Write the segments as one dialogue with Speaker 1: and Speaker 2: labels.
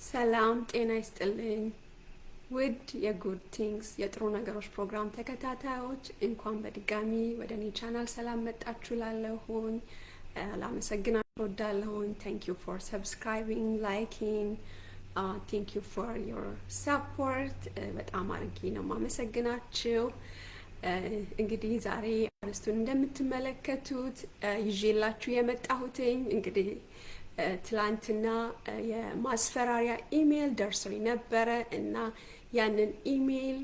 Speaker 1: ሰላም ጤና ይስጥልኝ። ውድ የ Good Things የጥሩ ነገሮች ፕሮግራም ተከታታዮች፣ እንኳን በድጋሚ ወደ እኔ ቻናል ሰላም መጣችሁ ላለሁኝ ላመሰግናችሁ እወዳለሁኝ። Thank you for subscribing, liking, thank you for your support። በጣም አድርጌ ነው ማመሰግናችሁ። እንግዲህ ዛሬ አርስቱን እንደምትመለከቱት ይዤላችሁ የመጣሁትኝ እንግዲህ ትላንትና የማስፈራሪያ ኢሜይል ደርሶኝ ነበረ እና ያንን ኢሜይል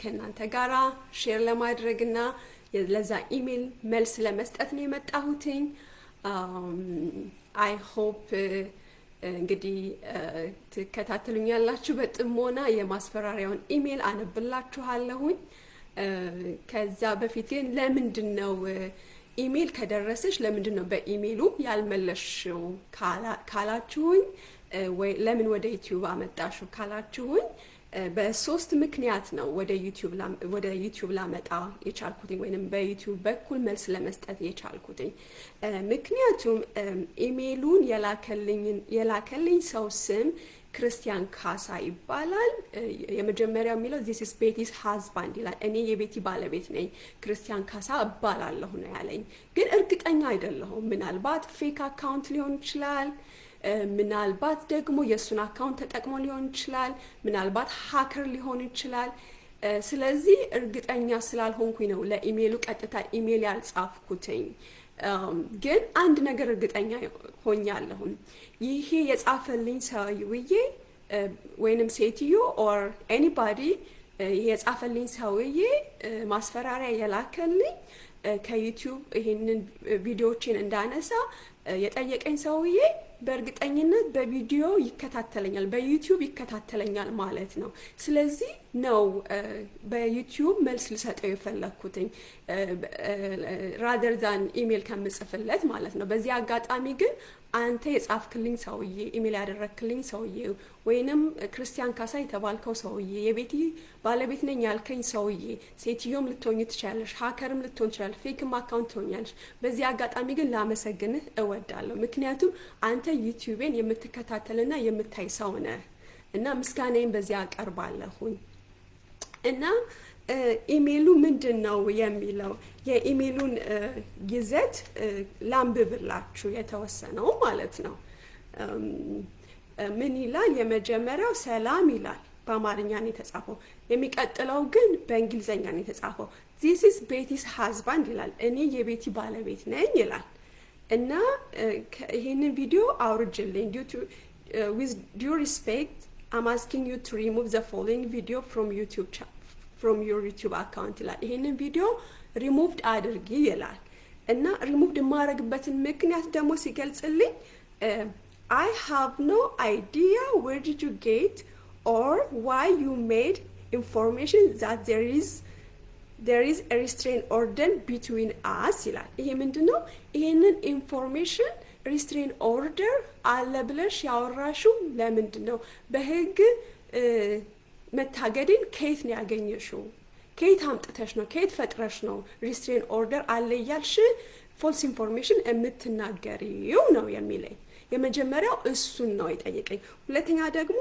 Speaker 1: ከእናንተ ጋራ share ለማድረግ እና ለዛ ኢሜይል መልስ ለመስጠት ነው የመጣሁትኝ። I hope እንግዲህ ትከታተሉኛላችሁ በጥሞና። የማስፈራሪያውን ኢሜይል አነብላችኋለሁኝ። ከዛ በፊት ግን ለምንድን ነው ኢሜይል ከደረሰሽ ለምንድን ነው በኢሜይሉ ያልመለስሽው ካላችሁኝ፣ ወይ ለምን ወደ ዩቲዩብ አመጣሽው ካላችሁኝ፣ በሶስት ምክንያት ነው ወደ ዩቲዩብ ላመጣ የቻልኩትኝ ወይንም በዩቲዩብ በኩል መልስ ለመስጠት የቻልኩትኝ። ምክንያቱም ኢሜይሉን የላከልኝ ሰው ስም ክርስቲያን ካሳ ይባላል። የመጀመሪያው የሚለው "This is Betty's husband" ይላል። እኔ የቤቲ ባለቤት ነኝ፣ ክርስቲያን ካሳ እባላለሁ ነው ያለኝ። ግን እርግጠኛ አይደለሁም። ምናልባት fake account ሊሆን ይችላል። ምናልባት ደግሞ የእሱን account ተጠቅሞ ሊሆን ይችላል። ምናልባት hacker ሊሆን ይችላል። ስለዚህ እርግጠኛ ስላልሆንኩኝ ነው ለኢሜይሉ ቀጥታ ኢሜይል ያልጻፍኩትኝ። ግን አንድ ነገር እርግጠኛ ሆኛለሁኝ። ይሄ የጻፈልኝ ሰውዬ ወይንም ሴትዮ or anybody፣ ይሄ የጻፈልኝ ሰውዬ ማስፈራሪያ የላከልኝ፣ ከዩቲዩብ ይሄንን ቪዲዮዎችን እንዳነሳ የጠየቀኝ ሰውዬ በእርግጠኝነት በቪዲዮ ይከታተለኛል፣ በዩቲዩብ ይከታተለኛል ማለት ነው። ስለዚህ ነው በዩቲዩብ መልስ ልሰጠው የፈለግኩትኝ rather than ኢሜል ከምጽፍለት ማለት ነው። በዚህ አጋጣሚ ግን አንተ የጻፍክልኝ ሰውዬ፣ ኢሜል ያደረግክልኝ ሰውዬ፣ ወይንም ክርስቲያን ካሳ የተባልከው ሰውዬ፣ የቤቲ ባለቤት ነኝ ያልከኝ ሰውዬ፣ ሴትዮም ልትሆኝ ትችላለሽ፣ hacker ም ልትሆን ትችላለሽ፣ fake ም account ትሆኛለሽ። በዚህ አጋጣሚ ግን ላመሰግንህ እወዳለሁ። ምክንያቱም አንተ ዩቲዩቤን የምትከታተልና የምታይ ሰው ነህ እና ምስጋናዬን በዚህ አቀርባለሁኝ። እና ኢሜይሉ ምንድን ነው የሚለው፣ የኢሜይሉን ይዘት ላንብብላችሁ የተወሰነው ማለት ነው። ምን ይላል? የመጀመሪያው ሰላም ይላል። በአማርኛ ነው የተጻፈው። የሚቀጥለው ግን በእንግሊዝኛ ነው የተጻፈው። "This is Betty's husband" ይላል። እኔ የቤቲ ባለቤት ነኝ ይላል እና ይሄንን ቪዲዮ አውርጅልኝ፣ "ዊዝ ዲዩ ሪስፔክት አም አስኪንግ ዩ ቱ ሪሙቭ ዘ ፎሎዊንግ ቪዲዮ ፍሮም ዩር ዩቲዩብ አካውንት" ይላል። ይሄንን ቪዲዮ ሪሙቭድ አድርጊ ይላል እና ሪሙቭድ የማደርግበትን ምክንያት ደግሞ ሲገልጽልኝ "I have no idea where did you get or why you made information that there is restrain order between us" ይላል። ይሄ ምንድን ነው? ይሄንን information restrain order አለ ብለሽ ያወራሽው ለምንድን ነው? በህግ መታገዴን ከየት ነው ያገኘሽው? ከየት አምጥተሽ ነው? ከየት ፈጥረሽ ነው restrain order አለ እያልሽ false information የምትናገሪው ነው የሚለኝ። የመጀመሪያው እሱን ነው የጠየቀኝ። ሁለተኛ ደግሞ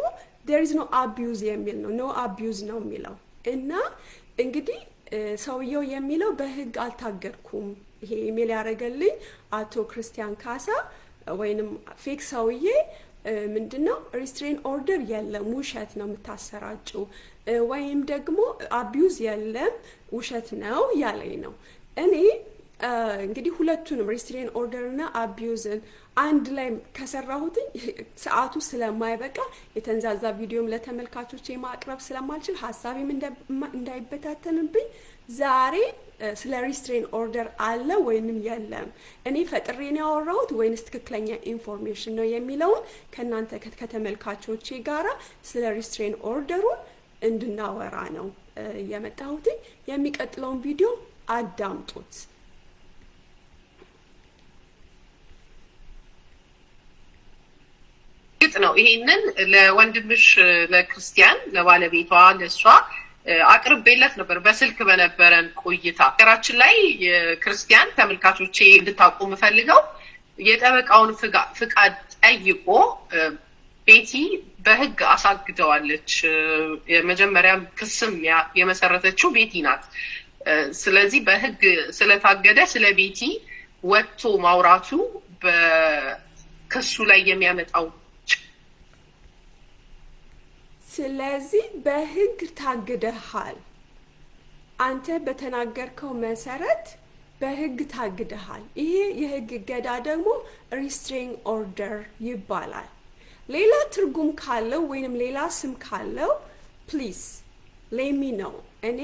Speaker 1: "there is no abuse" የሚል ነው። No abuse ነው የሚለው እና እንግዲህ ሰውየው የሚለው በህግ አልታገድኩም። ይሄ ኢሜል ያደረገልኝ አቶ ክርስቲያን ካሳ ወይንም fake ሰውዬ ምንድን ነው፣ restrain order የለም፣ ውሸት ነው የምታሰራጭው፣ ወይም ደግሞ abuse የለም፣ ውሸት ነው ያለኝ ነው። እኔ እንግዲህ ሁለቱንም restrain order እና abuse ን አንድ ላይ ከሰራሁትኝ ሰዓቱ ስለማይበቃ፣ የተንዛዛ ቪዲዮም ለተመልካቾች ማቅረብ ስለማልችል፣ ሀሳቤም እንዳይበታተንብኝ ዛሬ ስለ restrain order አለ ወይንም የለም፣ እኔ ፈጥሬ ነው ያወራሁት ወይንስ ትክክለኛ information ነው የሚለውን ከእናንተ ከተመልካቾቼ ጋራ ስለ restrain order ኡን እንድናወራ ነው የመጣሁትኝ። የሚቀጥለውን ቪዲዮ አዳምጡት።
Speaker 2: እርግጥ ነው ይሄንን ለወንድምሽ ለክርስቲያን፣ ለባለቤቷ ለእሷ አቅርቤለት ነበር በስልክ በነበረን ቆይታ። ሀገራችን ላይ ክርስቲያን፣ ተመልካቾቼ እንድታውቁ የምፈልገው፣ የጠበቃውን ፍቃድ ጠይቆ ቤቲ በህግ አሳግደዋለች። የመጀመሪያም ክስም የመሰረተችው ቤቲ ናት። ስለዚህ በህግ ስለታገደ ስለ ቤቲ ወጥቶ ማውራቱ በክሱ ላይ የሚያመጣው
Speaker 1: ስለዚህ በህግ ታግደሃል። አንተ በተናገርከው መሰረት በህግ ታግደሃል። ይሄ የህግ እገዳ ደግሞ restrain order ይባላል። ሌላ ትርጉም ካለው ወይንም ሌላ ስም ካለው please let me know። እኔ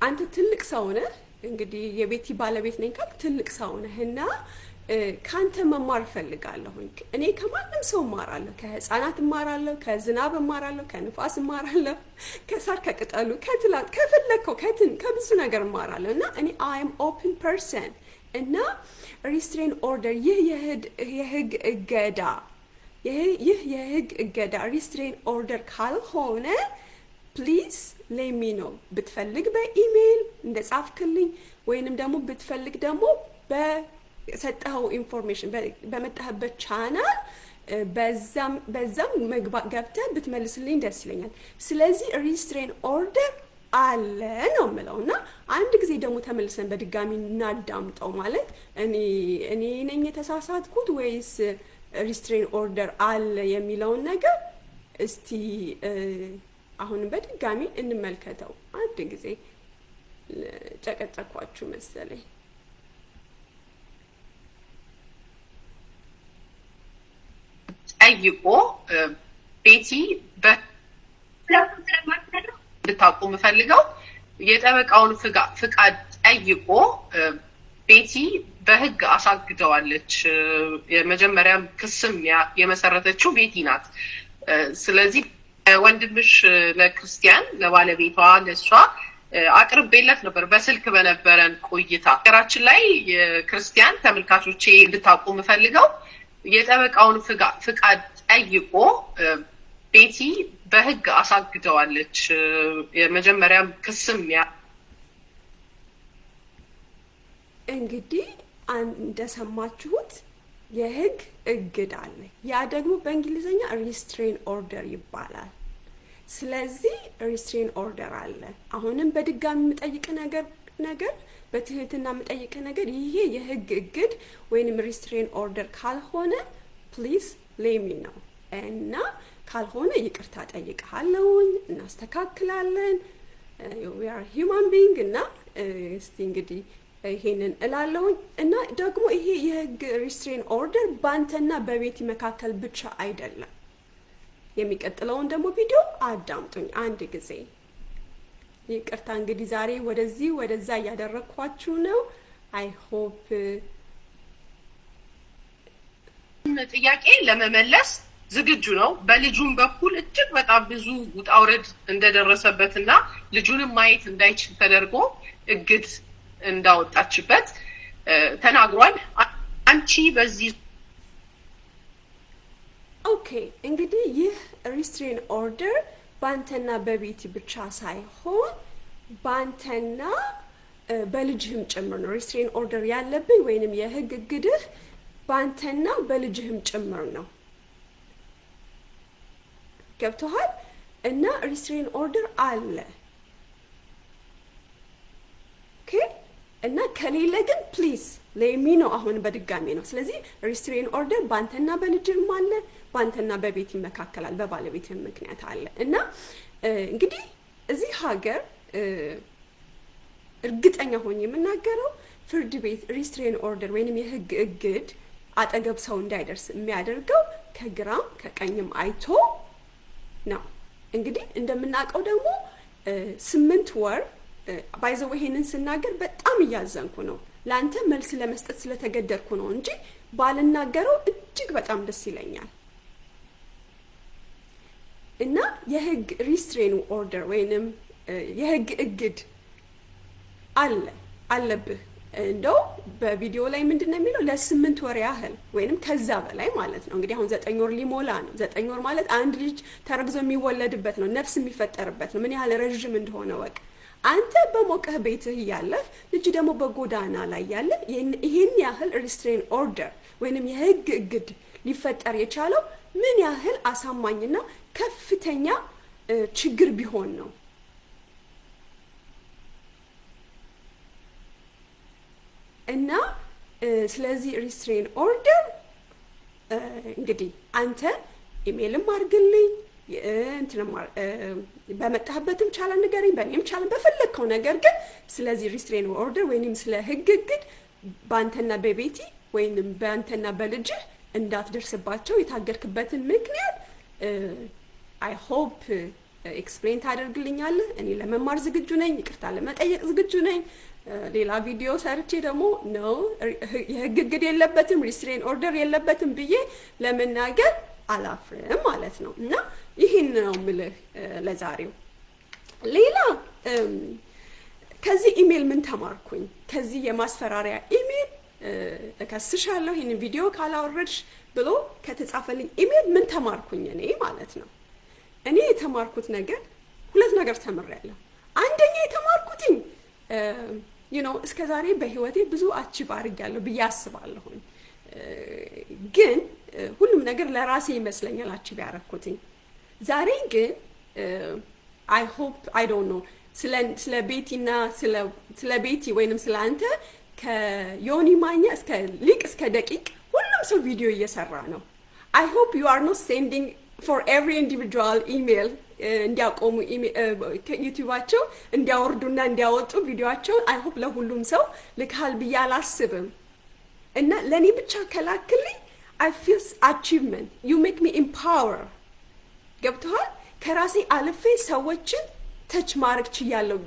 Speaker 1: አንተ ትልቅ ሰው ነህ፣ እንግዲህ የቤቲ ባለቤት ነኝ ካልክ ትልቅ ሰው ነህ እና ካንተ መማር እፈልጋለሁኝ። እኔ ከማንም ሰው እማራለሁ። ከህፃናት እማራለሁ፣ ከዝናብ እማራለሁ፣ ከንፋስ እማራለሁ፣ ከሳር ከቅጠሉ፣ ከትላት ከፈለግከው ከትን ከብዙ ነገር እማራለሁ እና እኔ I am open person። እና restrain order ይህ የህግ እገዳ restrain order ካልሆነ please let me know። ብትፈልግ በኢሜይል እንደ ጻፍክልኝ ወይንም ደግሞ ብትፈልግ ደግሞ በሰጠኸው information በመጣህበት ቻናል በዛም ገብተህ ብትመልስልኝ ደስ ይለኛል። ስለዚህ restrain order አለ ነው የምለው። እና አንድ ጊዜ ደግሞ ተመልሰን በድጋሚ እናዳምጠው። ማለት እኔ ነኝ የተሳሳትኩት ወይስ restrain order አለ የሚለውን ነገር እስቲ አሁንም በድጋሚ እንመልከተው። አንድ ጊዜ ጨቀጨኳችሁ መሰለኝ።
Speaker 2: ጠይቆ ቤቲ እንድታውቁ የምፈልገው የጠበቃውን ፍቃድ ጠይቆ ቤቲ በሕግ አሳግደዋለች። የመጀመሪያም ክስም የመሰረተችው ቤቲ ናት። ስለዚህ ወንድምሽ ለክርስቲያን፣ ለባለቤቷ፣ ለእሷ አቅርቤለት ነበር በስልክ በነበረን ቆይታ። ሀገራችን ላይ ክርስቲያን ተመልካቾቼ እንድታውቁ የምፈልገው የጠበቃውን ፍቃድ ጠይቆ ቤቲ በሕግ አሳግደዋለች። የመጀመሪያም ክስም
Speaker 1: እንግዲህ እንደሰማችሁት የህግ እግድ አለ። ያ ደግሞ በእንግሊዝኛ restrain order ይባላል። ስለዚህ restrain order አለ። አሁንም በድጋሚ የምጠይቅ ነገር፣ በትህትና የምጠይቅ ነገር፣ ይሄ የህግ እግድ ወይንም restrain order ካልሆነ please let me know እና ካልሆነ ይቅርታ ጠይቅሃለሁኝ፣ እናስተካክላለን። We are human being። እና እስቲ እንግዲህ ይሄንን እላለሁኝ። እና ደግሞ ይሄ የህግ restrain order ባንተና በቤቲ መካከል ብቻ አይደለም። የሚቀጥለውን ደግሞ ቪዲዮ አዳምጡኝ አንድ ጊዜ። ይቅርታ እንግዲህ ዛሬ ወደዚህ ወደዛ እያደረግኳችሁ ነው። I hope
Speaker 2: ጥያቄ ለመመለስ ዝግጁ ነው። በልጁም በኩል እጅግ በጣም ብዙ ውጣ ውረድ እንደደረሰበት እና ልጁንም ማየት እንዳይችል ተደርጎ እግድ እንዳወጣችበት ተናግሯል። አንቺ በዚህ
Speaker 1: Okay፣ እንግዲህ ይህ restrain order ባንተና በቤቲ ብቻ ሳይሆን ባንተና በልጅህም ጭምር ነው። Restrain order ያለብህ ወይንም የህግ እግድህ ባንተና በልጅህም ጭምር ነው። ገብቶሃል? እና restrain order አለ። Okay፣ እና ከሌለ ግን please let me know። አሁን በድጋሚ ነው። ስለዚህ restrain order ባንተና በልጅህም አለ፣ ባንተና በቤቲ መካከል አለ፣ በባለቤትህም ምክንያት አለ። እና እንግዲህ እዚህ ሀገር እርግጠኛ ሆኜ የምናገረው ፍርድ ቤት restrain order ወይንም የህግ እግድ አጠገብ ሰው እንዳይደርስ የሚያደርገው ከግራም ከቀኝም አይቶ ነው። እንግዲህ እንደምናውቀው ደግሞ 8 ወር፣ by the way ይሄንን ስናገር በጣም እያዘንኩ ነው። ለአንተ መልስ ለመስጠት ስለተገደድኩ ነው እንጂ ባልናገረው እጅግ በጣም ደስ ይለኛል። እና የህግ restrain order ወይንም የህግ እግድ አለብህ። እንደው በቪዲዮ ላይ ምንድን ነው የሚለው? ለ8 ወር ያህል ወይንም ከዛ በላይ ማለት ነው። እንግዲህ አሁን 9 ወር ሊሞላ ነው። 9 ወር ማለት አንድ ልጅ ተረግዞ የሚወለድበት ነው፣ ነፍስ የሚፈጠርበት ነው። ምን ያህል ረዥም እንደሆነ እወቅ። አንተ በሞቀህ ቤትህ እያለህ ልጅ ደግሞ በጎዳና ላይ ያለ ይህን ያህል restrain order ወይንም የህግ እግድ ሊፈጠር የቻለው ምን ያህል አሳማኝና ከፍተኛ ችግር ቢሆን ነው? እና ስለዚህ restrain order እንግዲህ አንተ ኢሜልም አድርግልኝ፣ እንትንም በመጣህበትም ቻለ ንገረኝ፣ በእኔም ቻለ በፈለግከው ነገር፣ ግን ስለዚህ restrain order ወይንም ስለ ህግ እግድ በአንተና በቤቲ ወይንም በአንተና በልጅህ እንዳትደርስባቸው የታገድክበትን ምክንያት I hope explain ታደርግልኛለህ። እኔ ለመማር ዝግጁ ነኝ፣ ይቅርታ ለመጠየቅ ዝግጁ ነኝ። ሌላ ቪዲዮ ሰርቼ ደግሞ ነው የህግ እግድ የለበትም፣ restrain order የለበትም ብዬ ለመናገር አላፍርም ማለት ነው። እና ይህን ነው ምልህ ለዛሬው። ሌላ ከዚህ ኢሜል ምን ተማርኩኝ? ከዚህ የማስፈራሪያ ኢሜል እከስሻለሁ ይህንን ቪዲዮ ካላወረድሽ ብሎ ከተጻፈልኝ ኢሜል ምን ተማርኩኝ እኔ ማለት ነው? እኔ የተማርኩት ነገር ሁለት ነገር ተምሬያለሁ። አንደኛ የተማርኩትኝ እስከ ዛሬ በህይወቴ ብዙ achieve አድርጌያለሁ ብዬ አስባለሁኝ። ግን ሁሉም ነገር ለራሴ ይመስለኛል achieve ያደረኩትኝ። ዛሬ ግን I hope, I don't know፣ ስለ ቤቲና ስለ ቤቲ ወይንም ስለ አንተ ከዮኒ ማኛ እስከ ሊቅ እስከ ደቂቅ ሁሉም ሰው ቪዲዮ እየሰራ ነው። I hope you are not sending for every individual email እንዲያቆሙ፣ ዩቲዩባቸው እንዲያወርዱና እንዲያወጡ ቪዲዮቸውን። I hope ለሁሉም ሰው ልካል ብዬ አላስብም። እና ለእኔ ብቻ ከላክልኝ I feel achievement, you make me empower። ገብቶሃል? ከራሴ አልፌ ሰዎችን touch ማድረግ ችያለሁ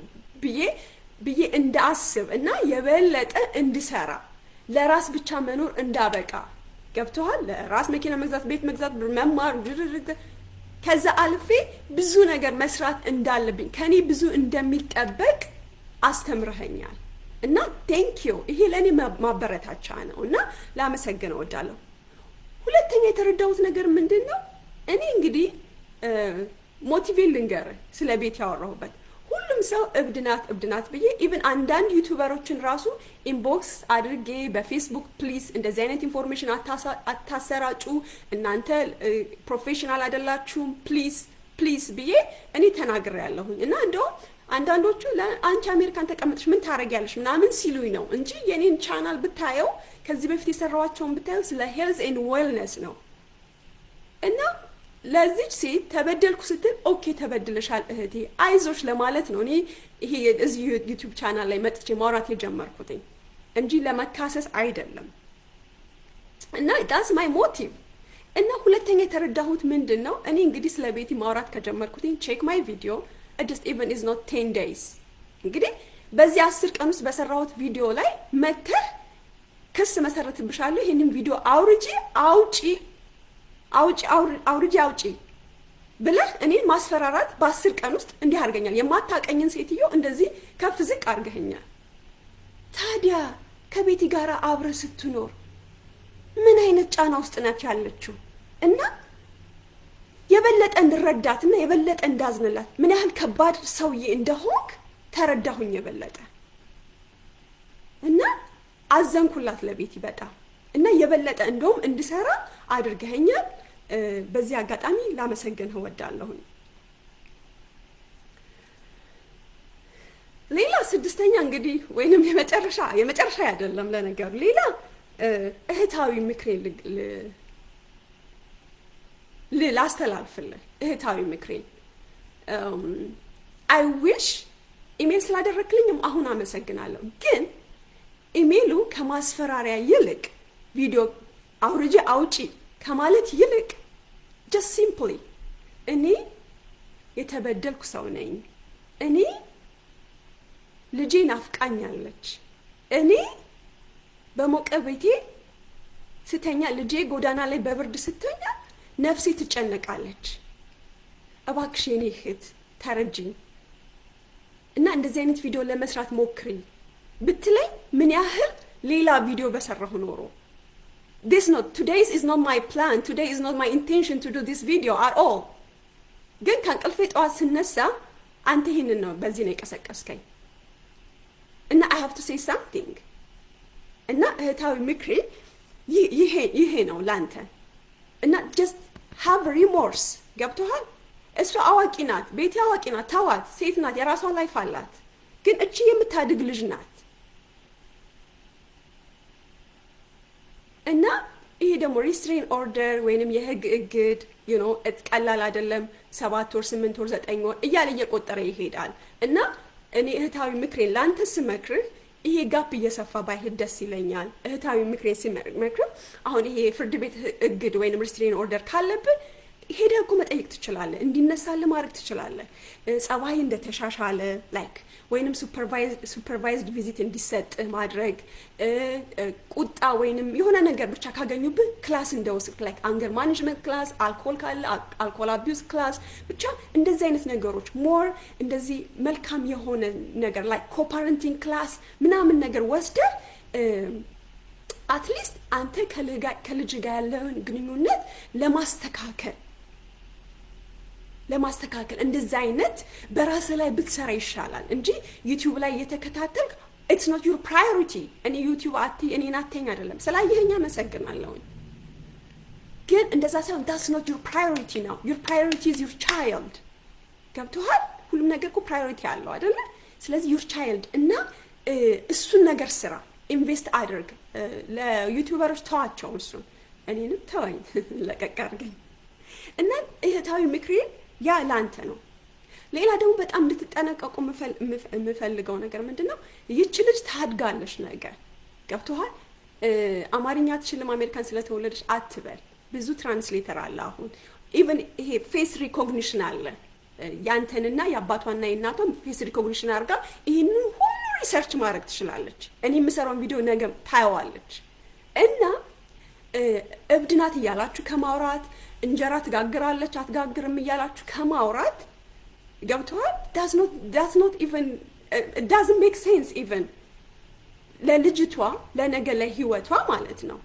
Speaker 1: ብዬ እንዳስብ እና የበለጠ እንድሰራ፣ ለራስ ብቻ መኖር እንዳበቃ። ገብቶሃል? ለራስ መኪና መግዛት፣ ቤት መግዛት፣ መማር፣ ከዛ አልፌ ብዙ ነገር መስራት እንዳለብኝ፣ ከኔ ብዙ እንደሚጠበቅ አስተምረኸኛል እና thank you። ይሄ ለእኔ ማበረታቻ ነው እና ላመሰግን እወዳለሁ። ሁለተኛ የተረዳሁት ነገር ምንድን ነው? እኔ እንግዲህ motive ኤን ልንገርህ ስለ ቤቲ ያወራሁበት፣ ሁሉም ሰው እብድ ናት እብድ ናት ብዬ even አንዳንድ YouTuber ኦችን ራሱ inbox አድርጌ በፌስቡክ please እንደዚህ አይነት information አታሰራጩ፣ እናንተ professional አይደላችሁም፣ please please ብዬ እኔ ተናግሬያለሁኝ። እና እንደውም አንዳንዶቹ አንቺ አሜሪካን ተቀምጠሽ ምን ታደርጊያለሽ ምናምን ሲሉኝ ነው እንጂ የኔን ቻናል ብታየው፣ ከዚህ በፊት የሰራኋቸውን ብታየው ስለ health and wellness ነው። እና ለዚች ሴት ተበደልኩ ስትል okay ተበድለሻል እህቴ አይዞሽ ለማለት ነው እኔ ይሄ እዚህ ዩቲዩብ ቻናል ላይ መጥቼ ማውራት የጀመርኩትኝ እንጂ ለመካሰስ አይደለም። እና that's my motive። እና ሁለተኛ የተረዳሁት ምንድን ነው? እኔ እንግዲህ ስለ ቤቲ ማውራት ከጀመርኩትኝ፣ check my video, just even is not 10 days። እንግዲህ በዚህ 10 ቀን ውስጥ በሰራሁት ቪዲዮ ላይ መተህ ክስ መሰረትብሻለሁ፣ ይህንን ቪዲዮ አውርጂ አውጪ፣ አውጪ፣ አውርጂ አውጪ ብለህ እኔን ማስፈራራት በ10 ቀን ውስጥ እንዲህ አድርገኛል። የማታቀኝን ሴትዮ እንደዚህ ከፍ ዝቅ አድርገኸኛል። ታዲያ ከቤቲ ጋር አብረህ ስትኖር ምን አይነት ጫና ውስጥ ናት ያለችው? እና የበለጠ እንድረዳትና የበለጠ እንዳዝንላት፣ ምን ያህል ከባድ ሰውዬ እንደሆንክ ተረዳሁኝ የበለጠ እና አዘንኩላት ለቤቲ በጣም። እና የበለጠ እንደውም እንድሰራ አድርገኸኛል። በዚህ አጋጣሚ ላመሰግንህ እወዳለሁኝ። ሌላ ስድስተኛ እንግዲህ ወይንም የመጨረሻ፣ የመጨረሻ አይደለም ለነገሩ፣ ሌላ እህታዊ ምክሬን ላስተላልፍልህ። እህታዊ ምክሬን፣ I wish ኢሜል ስላደረግክልኝም አሁን አመሰግናለሁ። ግን ኢሜሉ ከማስፈራሪያ ይልቅ፣ ቪዲዮ አውርጄ አውጪ ከማለት ይልቅ just simply እኔ የተበደልኩ ሰው ነኝ፣ እኔ ልጄ ናፍቃኛለች፣ እኔ በሞቀ ቤቴ ስተኛ ልጄ ጎዳና ላይ በብርድ ስተኛ ነፍሴ ትጨነቃለች። እባክሽ የኔ እህት ተረጅኝ እና እንደዚህ አይነት ቪዲዮ ለመስራት ሞክሪ ብትለኝ ምን ያህል ሌላ ቪዲዮ በሰራሁ ኖሮ። This not today's is not my plan, today is not my intention to do this video at all። ግን ከእንቅልፌ ጠዋት ስነሳ አንተ ይህንን ነው በዚህ ነው የቀሰቀስከኝ እና I have to say something። እና እህታዊ ምክሬ ይሄ ነው ላንተ። Just have remorse። ገብቶሃል? እሷ አዋቂ ናት፣ ቤቲ አዋቂ ናት። ተዋት፣ ሴት ናት፣ የራሷ life አላት። ግን እቺ የምታድግ ልጅ ናት። እና ይሄ ደግሞ restrain order ወይንም የህግ እግድ ቀላል አይደለም። 7 ወር፣ 8 ወር፣ 9 ወር እያለ እየቆጠረ ይሄዳል። እና እኔ እህታዊ ምክሬን ለአንተ ስመክርህ ይሄ gap እየሰፋ ባይሄድ ደስ ይለኛል። እህታዊ ምክሬን ስመክርህ አሁን ይሄ ፍርድ ቤት እግድ ወይንም restrain order ካለብህ ሄደህ እኮ መጠየቅ ትችላለህ። እንዲነሳልህ ማድረግ ትችላለህ። ጸባይ እንደተሻሻለ like ወይንም supervised visit እንዲሰጥህ ማድረግ፣ ቁጣ ወይንም የሆነ ነገር ብቻ ካገኙብህ class እንደወስድ፣ like anger management class፣ አልኮል ካለ alcohol abuse class፣ ብቻ እንደዚህ አይነት ነገሮች፣ more እንደዚህ መልካም የሆነ ነገር like co-parenting class ምናምን ነገር ወስደህ at least አንተ ከልጅ ጋር ያለውን ግንኙነት ለማስተካከል እንደዚህ አይነት በራስህ ላይ ብትሰራ ይሻላል እንጂ YouTube ላይ እየተከታተልክ it's not your priority። እኔ YouTube አትይ፣ እኔን አትይኝ አይደለም፣ ስላየኸኝ አመሰግናለሁኝ። ግን እንደዛ ሳይሆን that's not your priority ነው። Your priority is your child። ገብቶሃል? ሁሉም ነገር እኮ priority አለው አይደለ? ስለዚህ your child እና እሱን ነገር ስራ፣ invest አድርግ። ለ YouTuber ኦች ተዋቸው፣ እሱን እኔንም ተወኝ፣ ለቀቅ አድርገኝ። እና እህታዊ ምክሬ ያ ለአንተ ነው። ሌላ ደግሞ በጣም እንድትጠነቀቁ የምፈልገው ነገር ምንድን ነው? ይቺ ልጅ ታድጋለች ነገር፣ ገብቶሃል? አማርኛ አትችልም አሜሪካን ስለተወለደች አትበል። ብዙ translator አለ አሁን። Even ይሄ face recognition አለ። ያንተንና የአባቷና የእናቷን face recognition አድርጋ ይህንን ሁሉ research ማድረግ ትችላለች። እኔ የምሰራውን ቪዲዮ ነገ ታየዋለች። እና እብድ ናት እያላችሁ ከማውራት፣ እንጀራ ትጋግራለች አትጋግርም እያላችሁ ከማውራት፣ ገብቶሃል? That's not even doesn't make sense even ለልጅቷ፣ ለነገ ለህይወቷ ማለት ነው።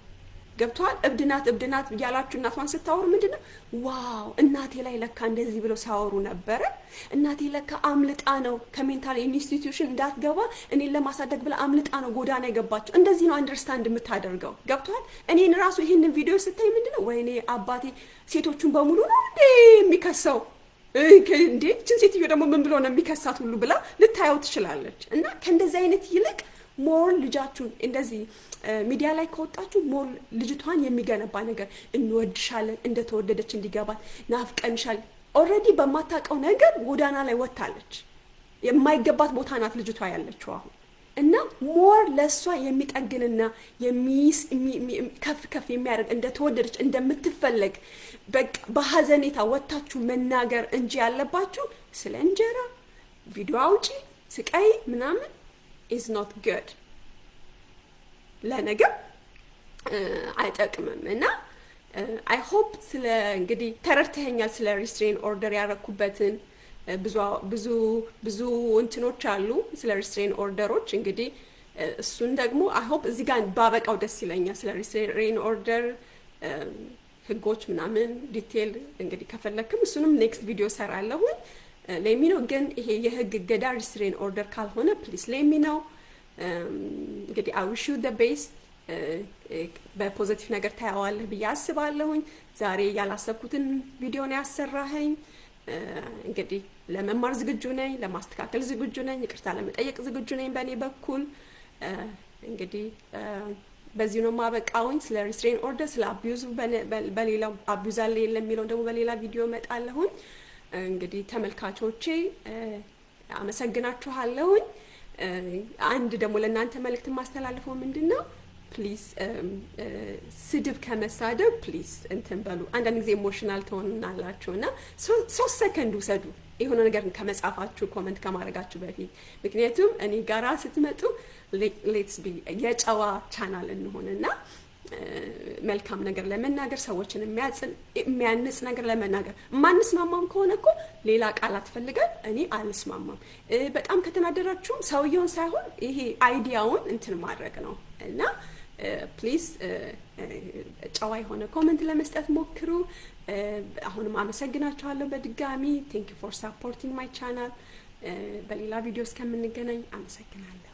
Speaker 1: ገብቶሃል? እብድ ናት፣ እብድ ናት እያላችሁ እናቷን ስታወሩ ምንድን ነው፣ wow እናቴ ላይ ለካ እንደዚህ ብለው ሲያወሩ ነበረ። እናቴ ለካ አምልጣ ነው ከ mental institution እንዳትገባ እኔን ለማሳደግ ብላ አምልጣ ነው ጎዳና የገባቸው። እንደዚህ ነው understand የምታደርገው። ገብቶሃል? እኔን ራሱ ይህንን ቪዲዮ ስታይ ምንድን ነው፣ ወይኔ አባቴ ሴቶቹን በሙሉ ነው እንዴ የሚከሰው፣ እንዴ ይችን ሴትዮ ደግሞ ምን ብሎ ነው የሚከሳት ሁሉ ብላ ልታየው ትችላለች። እና ከእንደዚህ አይነት ይልቅ more ልጃችሁን እንደዚህ ሚዲያ ላይ ከወጣችሁ more ልጅቷን የሚገነባ ነገር፣ እንወድሻለን፣ እንደተወደደች እንዲገባት፣ ናፍቀንሻል። Already በማታውቀው ነገር ጎዳና ላይ ወጥታለች። የማይገባት ቦታ ናት ልጅቷ ያለችው አሁን። እና more ለእሷ የሚጠግንና ከፍ ከፍ የሚያደርግ፣ እንደተወደደች፣ እንደምትፈለግ በቃ በሀዘኔታ ወጥታችሁ መናገር እንጂ ያለባችሁ ስለ እንጀራ ቪዲዮ አውጪ ስቃይ ምናምን is not good፣ ለነገ አይጠቅምም። እና I hope ስለ እንግዲህ ተረድተኸኛል። ስለ restrain order ያረኩበትን ብዙ ብዙ ብዙ እንትኖች አሉ ስለ restrain order ኦች። እንግዲህ እሱን ደግሞ I hope እዚህ ጋር ባበቃው ደስ ይለኛል። ስለ restrain order ህጎች ምናምን detail እንግዲህ ከፈለክም እሱንም next ቪዲዮ ሰራለሁኝ። Let me know። ግን ይሄ የህግ እገዳ restrain order ካልሆነ please let me know። እንግዲህ I wish you the best። በ positive ነገር ታየዋለህ ብዬ አስባለሁኝ። ዛሬ ያላሰብኩትን ቪዲዮ ነው ያሰራኸኝ። እንግዲህ ለመማር ዝግጁ ነኝ፣ ለማስተካከል ዝግጁ ነኝ፣ ይቅርታ ለመጠየቅ ዝግጁ ነኝ በእኔ በኩል። እንግዲህ በዚሁ ነው ማበቃውኝ። ስለ restrain order፣ ስለ abuse በሌላው abuse አለ የለም የሚለውን ደግሞ በሌላ ቪዲዮ እመጣለሁኝ። እንግዲህ ተመልካቾቼ አመሰግናችኋለሁኝ። አንድ ደግሞ ለእናንተ መልእክት የማስተላልፈው ምንድን ነው፣ please ስድብ ከመሳደብ please እንትን በሉ። አንዳንድ ጊዜ emotional ትሆናላችሁ እና 3 ሰከንድ ውሰዱ የሆነ ነገር ከመጻፋችሁ፣ comment ከማድረጋችሁ በፊት። ምክንያቱም እኔ ጋራ ስትመጡ let's be የጨዋ ቻናል እንሆንና መልካም ነገር ለመናገር፣ ሰዎችን የሚያንጽ ነገር ለመናገር፣ የማንስማማም ከሆነ እኮ ሌላ ቃላት ፈልገን እኔ አልስማማም። በጣም ከተናደራችሁም ሰውየውን ሳይሆን ይሄ idea ውን እንትን ማድረግ ነው። እና please ጨዋ የሆነ comment ለመስጠት ሞክሩ። አሁንም አመሰግናችኋለሁ በድጋሚ። Thank you for supporting my channel። በሌላ ቪዲዮ እስከምንገናኝ አመሰግናለሁ።